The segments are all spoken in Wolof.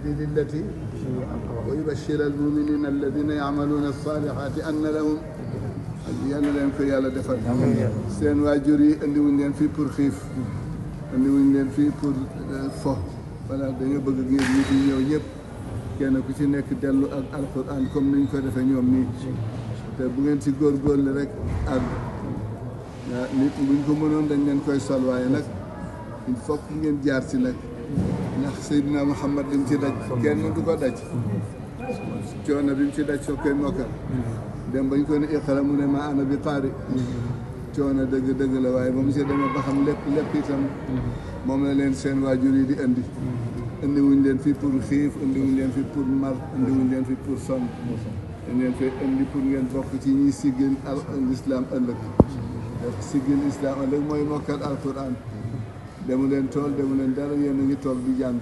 التي ويبشر المؤمنين الذين يعملون الصالحات أن لهم yàlla leen ko yàlla defal seen waajur yi andi wuñ leen fii pour xiif andi wuñ leen fii pour fo voilà dañoo bëgg ngeen ñi fi ñëw ñëpp kenn ku ci nekk dellu ak alquran comme niñ ko defee ñoom nii te bu ngeen ci góorgóorlu rek àgg nit buñ ko mënoon dañ leen koy sol waaye nag il faut que ngeen jaar ci nag ndax Seydina Muhammad li mu ci daj kenn du ko daj coono bi mu ci daj soo koy mokkal dem bañ ko ne iqra mu ne ma ana bi qaari coono dëgg la waaye ba mu si demee ba xam lépp itam moom la leen seen waajur yi di indi wuñ leen fii pour xiif indi wuñ leen fii pour mar indi wuñ leen fii pour sonn dañ leen fee indi pour ngeen bokk ci ñiy siggil l'islam ëllëg def siggil islam ëllëg mooy mokkal alquran demu leen tool demu leen dara yéen a ngi toog di jàng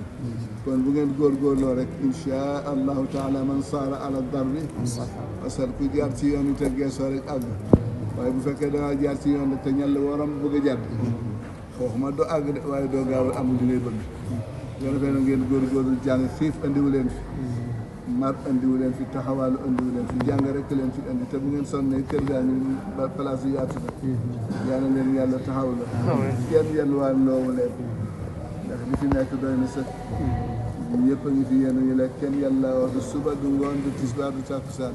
kon bu ngeen góorgóorloo rek insha allahu taala man saara ala darbi asal ku jaar ci yoon wi te geesoo rek àgg waaye bu fekkee dangaa jaar ci yoon rek te ñàll waram bëgg a jàdd xooxuma do àgg de waaye doo gaaw am li ngay bëgg yoo defee na ngeen góorgóorlu jàng xiif andiwu leen fi mar andiwu leen fi taxawaalu andiwu leen fi jàng rek leen fi andi te bu ngeen sonnee kër gaa ngi ba place yi yaatu na yàlla leen yàlla taxaw la kenn yelluwaan loowu leen ndax li fi nekk doy na sëkk ñëpp a ngi fi yéen a ngi lekk kenn yàlla wax du suba du ngoon du tisbaar du takkusaan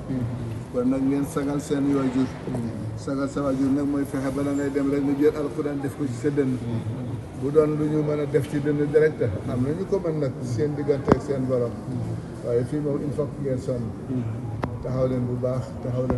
kon nag ngeen sagal seen waajur sagal sa waajur nag mooy fexe bala ngay dem rek nga jël alxuraan def ko ci sa dënn bu doon lu ñu mën a def ci dënn direct am na ñu ko mën nag seen diggante ak seen borom waaye fii moom il faut que ngeen sonn taxaw leen bu baax taxaw leen